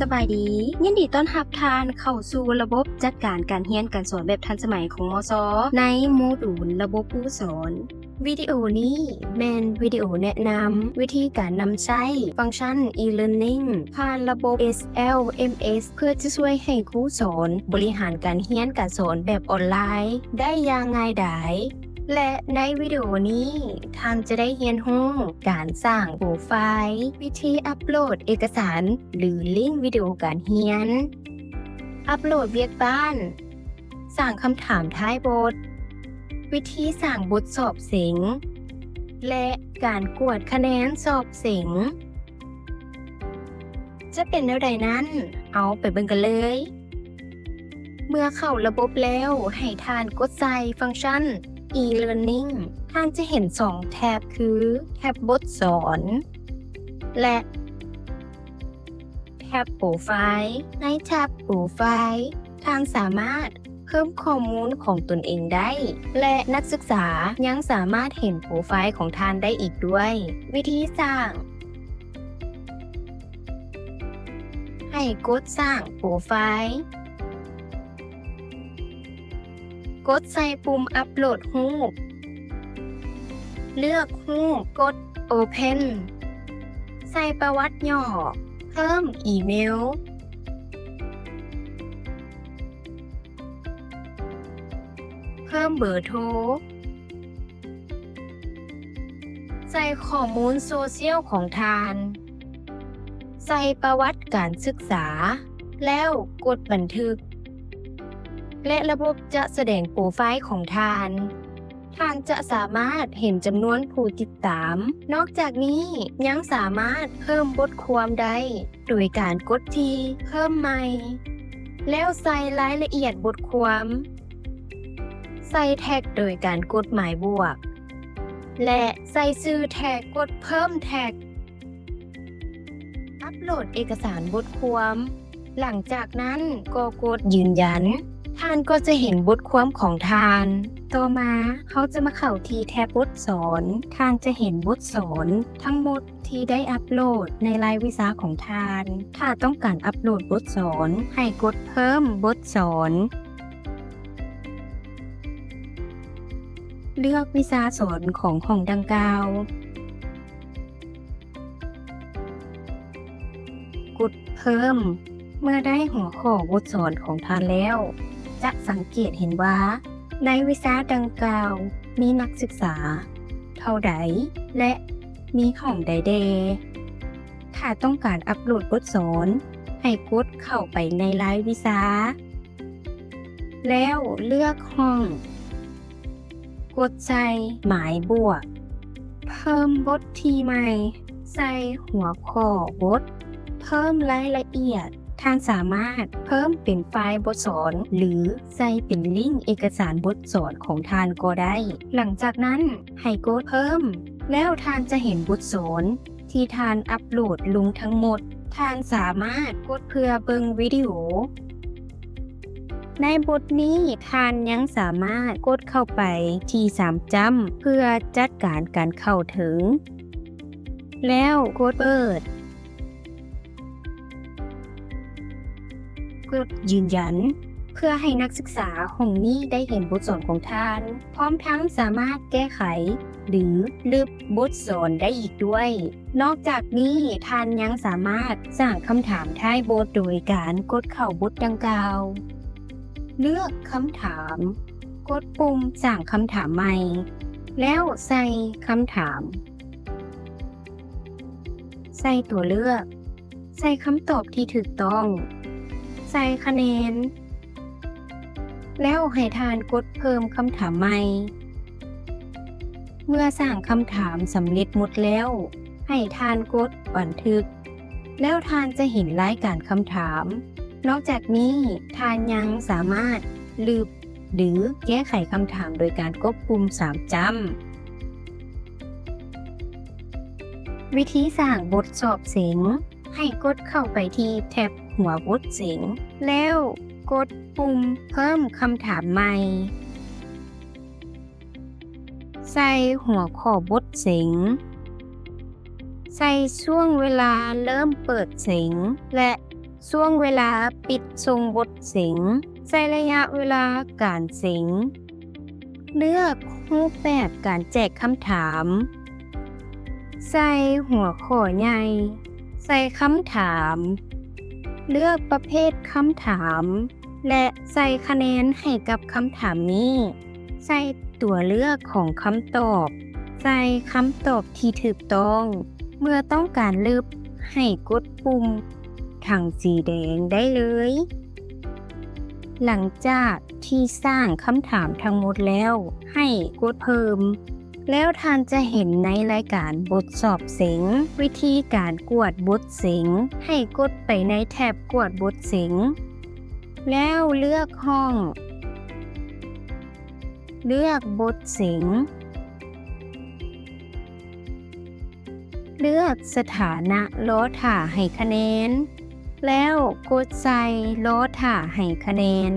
ສະບາຍດີ, ຍິນດີຕ້ອນຮັບທ່ານເຂົ້າສູ່ລະບົບຈັດການການຮຽນການສອນແບບທັນສະໄໝຂອງ ມສ ໃນໂມດູນລະບົບຄູສອນ. ວິດີໂອນີ້ແມ່ນວິດີໂອແນະນຳວິທີການນຳໃຊ້ຟັງຊັນ e-learning ຜ່ານລະບົບ SLMS ເພື່ອຈະຊ່ວຍໃຫ້ຄູສອນບໍລິຫານການຮຽນການສອນແບບອອນລາຍໄດ້ຢ່າງງ່າຍດາຍ. ແລະ ໃນວິດີໂອນີ້ທ່ານຈະໄດ້ຮຽນຮູ້ການສ້າງໂປຣໄຟລ໌, ວິທີອັບໂຫຼດເອກະສານ ຫຼື ລິ້ງວິດີໂອການຮຽນ, ອັບໂຫຼດວຽກບ້ານ, ສ້າງຄຳຖາມທ້າຍບົດ, ວິທີສ້າງບົດສອບເສັງ ແລະ ການກວດຄະແນນສອບເສັງ. ຈະເປັນແນວໃດນັ້ນ, ເຮົາໄປເບິ່ງກັນເລີຍ. ເມື່ອເຂົ້າລະບົບແລ້ວ, ໃຫ້ທ່ານກົດໃສ່ຟັງຊັນ e-learning. ທ່ານຈະເຫັນສອງແທັບ ຄື ແທັບບົດສອນ ແລະ ແທັບໂປຣໄຟລ໌. ໃນແທັບໂປຣໄຟລ໌, ທ່ານສາມາດເພີ່ມຂໍ້ມູນຂອງຕົນເອງໄດ້ ແລະ ນັກສຶກສາຍັງສາມາດເຫັນໂປຣໄຟລ໌ຂອງທ່ານໄດ້ອີກດ້ວຍ. ວິທີສ້າງ. ໃຫ້ກົດສ້າງໂປຣໄຟລ໌. ກົດໃສ່ປຸ່ມອັບໂຫຼດຮູບ. ເລືອກຮູບ, ກົດ Open. ໃສ່ປະຫວັດຫຍໍ້, ເພີ່ມອີເມວ, ເພີ່ມເບີໂທ, ໃສ່ຂໍ້ມູນໂຊຊຽວຂອງທ່ານ, ໃສ່ປະຫວັດການສຶກສາ, ແລ້ວກົດບັນທຶກ ແລະ ລະບົບຈະສະແດງໂປຣໄຟລ໌ຂອງທ່ານ. ທ່ານຈະສາມາດເຫັນຈຳນວນຜູ້ຕິດຕາມ. ນອກຈາກນີ້ຍັງສາມາດເພີ່ມບົດຄວາມໄດ້ ໂດຍການກົດທີ່ເພີ່ມໃໝ່ ແລ້ວໃສ່ລາຍລະອຽດບົດຄວາມ, ໃສ່ແທັກໂດຍການກົດໝາຍບວກ ແລະ ໃສ່ຊື່ແທັກ, ກົດເພີ່ມແທັກ, ອັບໂຫຼດເອກະສານບົດຄວາມ. ຫຼັງຈາກນັ້ນກໍກົດຢືນຢັນ. ທ່ານກໍຈະເຫັນບົດຄວາມຂອງທ່ານ. ຕໍ່ມາເຮົາຈະມາເຂົ້າທີ່ແທັບບົດສອນ. ທ່ານຈະເຫັນບົດສອນທັງໝົດ ທີ່ໄດ້ອັບໂຫຼດໃນລາຍວິຊາຂອງທ່ານ. ຖ້າຕ້ອງການອັບໂຫຼດບົດສອນ, ໃຫ້ກົດເພີ່ມບົດສອນ. ເລືອກວິຊາສອນຂອງຫ້ອງດັ່ງກ່າວ. ກົດເພີ່ມ. ເມື່ອໄດ້ຫົວຂໍ້ບົດສອນຂອງທ່ານແລ້ວ, ຈະສັງເກດເຫັນວ່າໃນວິຊາດັ່ງກ່າວມີນັກສຶກສາເທົ່າໃດ ແລະ ມີຫ້ອງໃດແດ່. ຖ້າຕ້ອງການອັບໂຫຼດບົດສອນ, ໃຫ້ກົດເຂົ້າໄປໃນລາຍວິຊາ ແລ້ວເລືອກຫ້ອງ. ກົດໃສ່ໝາຍບວກ, ເພີ່ມບົດທີ່ໃໝ່, ໃສ່ຫົວຂໍ້ບົດ, ເພີ່ມລາຍລະອຽດ. ທ່ານສາມາດເພີ່ມເປັນໄຟລ໌ບົດສອນ ຫຼື ໃສ່ເປັນລິ້ງເອກະສານບົດສອນຂອງທ່ານກໍໄດ້. ຫຼັງຈາກນັ້ນໃຫ້ກົດເພີ່ມ, ແລ້ວທ່ານຈະເຫັນບົດສອນ ທີ່ທ່ານອັບໂຫຼດລົງທັງໝົດ. ທ່ານສາມາດກົດເພື່ອເບິ່ງວິດີໂອ. ໃນບົດນີ້ທ່ານຍັງສາມາດກົດເຂົ້າໄປທີ່ສາມຈ້ຳເພື່ອຈັດການການເຂົ້າເຖິງ ແລ້ວກົດເປີດ. ກົດຢືນຢັນ ເພື່ອໃຫ້ນັກສຶກສາຫ້ອງນີ້ໄດ້ເຫັນບົດສອນຂອງທ່ານ, ພ້ອມທັງສາມາດແກ້ໄຂ ຫຼື ລຶບບົດສອນໄດ້ອີກດ້ວຍ. ນອກຈາກນີ້, ທ່ານຍັງສາມາດສ້າງຄຳຖາມທ້າຍບົດໂດຍການກົດເຂົ້າບົດດັ່ງກ່າວ. ເລືອກຄຳຖາມ, ກົດປຸ່ມສ້າງຄຳຖາມໃໝ່, ແລ້ວໃສ່ຄຳຖາມ. ໃສ່ຕົວເລືອກ, ໃສ່ຄຳຕອບທີ່ຖືກຕ້ອງ, ໃສ່ຄະແນນ, ແລ້ວໃຫ້ທ່ານກົດເພີ່ມຄຳຖາມໃໝ່. ເມື່ອສ້າງຄຳຖາມສຳເລັດໝົດແລ້ວ, ໃຫ້ທ່ານກົດບັນທຶກ, ແລ້ວທ່ານຈະເຫັນລາຍການຄຳຖາມ. ນອກຈາກນີ້, ທ່ານຍັງສາມາດລຶບ ຫຼື ແກ້ໄຂຄຳຖາມໂດຍການກົດປຸ່ມສາມຈ້ຳ. ວິທີສ້າງບົດສອບເສັງ, ໃຫ້ກົດເຂົ້າໄປທີ່ແທັບຫົວບົດເສັງ ແລ້ວກົດປຸ່ມເພີ່ມຄຳຖາມໃໝ່. ໃສ່ຫົວຂໍ້ບົດເສັງ, ໃສ່ຊ່ວງເວລາເລີ່ມເປີດເສັງ ແລະ ຊ່ວງເວລາປິດສົ່ງບົດເສັງ. ໃສ່ໄລຍະເວລາການເສັງ. ເລືອກຮູບແບບການແຈກຄຳຖາມ. ໃສ່ຫົວຂໍ້ໃຫຍ່. ໃສ່ຄຳຖາມ. ເລືອກປະເພດຄຳຖາມ ແລະ ໃສ່ຄະແນນໃຫ້ກັບຄຳຖາມນີ້. ໃສ່ຕົວເລືອກຂອງຄຳຕອບ. ໃສ່ຄຳຕອບທີ່ຖືກຕ້ອງ. ເມື່ອຕ້ອງການລຶບ ໃຫ້ກົດປຸ່ມຖັງສີແດງໄດ້ເລີຍ. ຫຼັງຈາກທີ່ສ້າງຄຳຖາມທັງໝົດແລ້ວ ໃຫ້ກົດເພີ່ມ. ແລ້ວທ່ານຈະເຫັນໃນລາຍການບົດສອບເສັງ ວິທີການກວດບົດເສັງ. ໃຫ້ກົດໄປໃນແທັບກວດບົດເສັງ ແລ້ວເລືອກຫ້ອງ, ເລືອກບົດເສັງ, ເລືອກສະຖານະລໍຖ້າໃຫ້ຄະແນນ ແລ້ວກົດໃສ່ລໍຖ້າໃຫ້ຄະແນນ.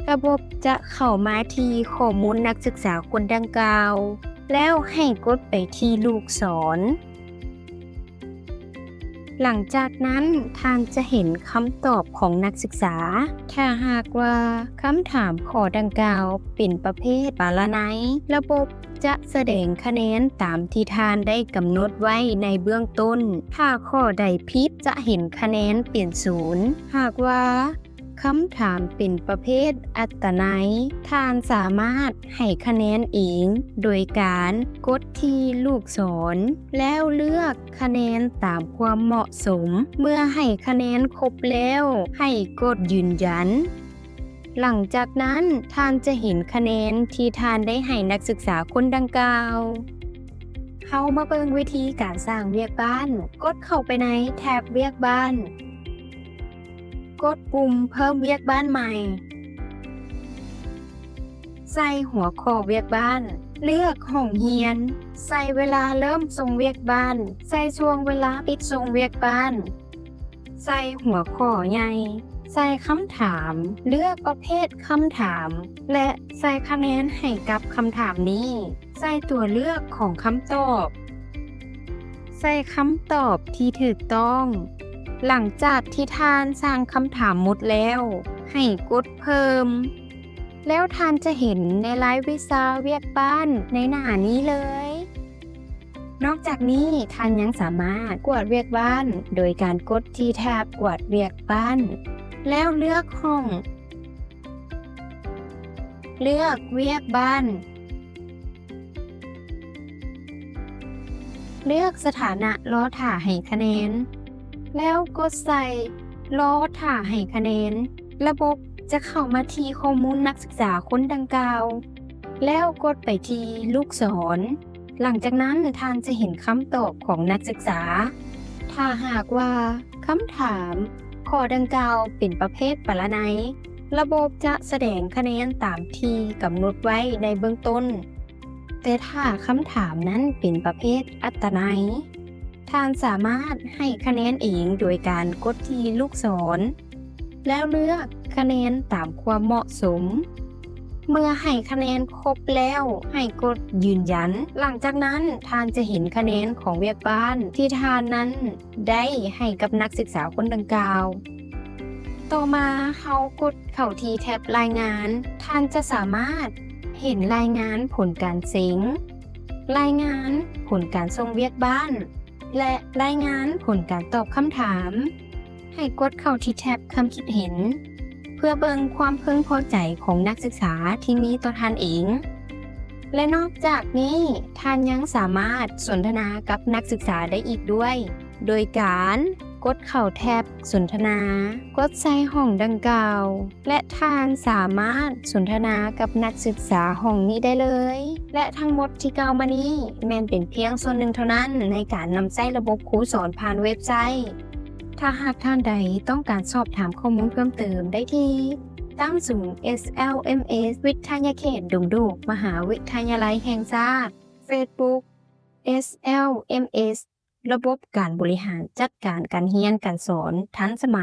ລະບົບຈະເຂົ້າມາທີ່ຂໍ້ມູນນັກສຶກສາຄົນດັ່ງກ່າວ ແລ້ວໃຫ້ກົດໄປທີ່ລູກສອນ. ຫຼັງຈາກນັ້ນທ່ານຈະເຫັນຄຳຕອບຂອງນັກສຶກສາ. ຖ້າຫາກວ່າຄຳຖາມຂໍ້ດັ່ງກ່າວເປັນປະເພດປາລະໄນ, ລະບົບຈະສະແດງຄະແນນຕາມທີ່ທ່ານໄດ້ກຳນົດໄວ້ໃນເບື້ອງຕົ້ນ. ຖ້າຂໍ້ໃດຜິດ ຈະເຫັນຄະແນນເປັນສູນ. ຫາກວ່າ ຄຳຖາມເປັນປະເພດອັດຕະໄນ, ທ່ານສາມາດໃຫ້ຄະແນນເອງໂດຍການກົດທີ່ລູກສອນ ແລ້ວເລືອກຄະແນນຕາມຄວາມເໝາະສົມ. ເມື່ອໃຫ້ຄະແນນຄົບແລ້ວ ໃຫ້ກົດຢືນຢັນ. ຫຼັງຈາກນັ້ນທ່ານຈະເຫັນຄະແນນທີ່ທ່ານໄດ້ໃຫ້ນັກສຶກສາຄົນດັ່ງກ່າວ. ເຮົາມາເບິ່ງວິທີການສ້າງວຽກບ້ານ. ກົດເຂົ້າໄປໃນແທັບວຽກບ້ານ. ກົດປຸ່ມເພີ່ມວຽກບ້ານໃໝ່. ໃສ່ຫົວຂໍ້ວຽກບ້ານ. ເລືອກຫ້ອງຮຽນ. ໃສ່ເວລາເລີ່ມສົ່ງວຽກບ້ານ. ໃສ່ຊ່ວງເວລາປິດສົ່ງວຽກບ້ານ. ໃສ່ຫົວຂໍ້ໃຫຍ່. ໃສ່ຄຳຖາມ. ເລືອກປະເພດຄຳຖາມ ແລະ ໃສ່ຄະແນນໃຫ້ກັບຄຳຖາມນີ້. ໃສ່ຕົວເລືອກຂອງຄຳຕອບ. ໃສ່ຄຳຕອບທີ່ຖືກຕ້ອງ. ຫຼັງຈາກທີ່ທ່ານສ້າງຄຳຖາມໝົດແລ້ວ ໃຫ້ກົດເພີ່ມ. ແລ້ວທ່ານຈະເຫັນໃນລາຍວິຊາວຽກບ້ານໃນໜ້ານີ້ເລີຍ. ນອກຈາກນີ້ທ່ານຍັງສາມາດກວດວຽກບ້ານໂດຍການກົດທີ່ແທັບກວດວຽກບ້ານ ແລ້ວເລືອກຫ້ອງ. ເລືອກວຽກບ້ານ. ເລືອກສະຖານະລໍຖ້າໃຫ້ຄະແນນ ແລ້ວກົດໃສ່ລໍຖ້າໃຫ້ຄະແນນ. ລະບົບຈະເຂົ້າມາທີ່ຂໍ້ມູນນັກສຶກສາຄົນດັ່ງກ່າວ ແລ້ວກົດໄປທີ່ລູກສອນ. ຫຼັງຈາກນັ້ນທ່ານຈະເຫັນຄຳຕອບຂອງນັກສຶກສາ. ຖ້າຫາກວ່າຄຳຖາມຂໍ້ດັ່ງກ່າວເປັນປະເພດປາລະໄນ, ລະບົບຈະສະແດງຄະແນນຕາມທີ່ກຳນົດໄວ້ໃນເບື້ອງຕົ້ນ. ແຕ່ຖ້າຄຳຖາມນັ້ນເປັນປະເພດອັດຕະໄນ, ທ່ານສາມາດໃຫ້ຄະແນນເອງໂດຍການກົດທີ່ລູກສອນ ແລ້ວເລືອກຄະແນນຕາມຄວາມເໝາະສົມ. ເມື່ອໃຫ້ຄະແນນຄົບແລ້ວ ໃຫ້ກົດຢືນຢັນ. ຫຼັງຈາກນັ້ນທ່ານຈະເຫັນຄະແນນຂອງວຽກບ້ານທີ່ທ່ານນັ້ນໄດ້ໃຫ້ກັບນັກສຶກສາຄົນດັ່ງກ່າວ. ຕໍ່ມາເຮົາກົດເຂົ້າທີ່ແທັບລາຍງານ. ທ່ານຈະສາມາດເຫັນລາຍງານຜົນການເສັງ, ລາຍງານຜົນການສົ່ງວຽກບ້ານ ແລະ ລາຍງານຜົນການຕອບຄຳຖາມ. ໃຫ້ກົດເຂົ້າທີ່ແທັບຄຳຄິດເຫັນ ເພື່ອເບິ່ງຄວາມເພິ່ງພໍໃຈຂອງນັກສຶກສາທີ່ມີຕໍ່ທ່ານເອງ. ແລະ ນອກຈາກນີ້, ທ່ານຍັງສາມາດສົນທະນາກັບນັກສຶກສາໄດ້ອີກດ້ວຍ ໂດຍການກົດເຂົ້າແທັບສົນທະນາ, ກົດໃສ່ຫ້ອງດັ່ງກ່າວ ແລະ ທ່ານສາມາດສົນທະນາກັບນັກສຶກສາຫ້ອງນີ້ໄດ້ເລີຍ. ແລະ ທັງໝົດທີ່ກ່າວມານີ້ແມ່ນເປັນພຽງສ່ວນໜຶ່ງເທົ່ານັ້ນໃນການນຳໃຊ້ລະບົບຄູສອນຜ່ານເວັບໄຊ. ຖ້າຫາກທ່ານໃດຕ້ອງການສອບຖາມຂໍ້ມູນເພີ່ມເຕີມໄດ້ທີ່ ຕັ້ງສູນ ເອສແອລເອັມເອສ ວິທະຍາເຂດດົງໂດກ ມະຫາວິທະຍາໄລແຫ່ງຊາດ, Facebook SLMS ລະບົບການບໍລິຫານຈັດການການຮຽນການສອນທັນສະໄໝ.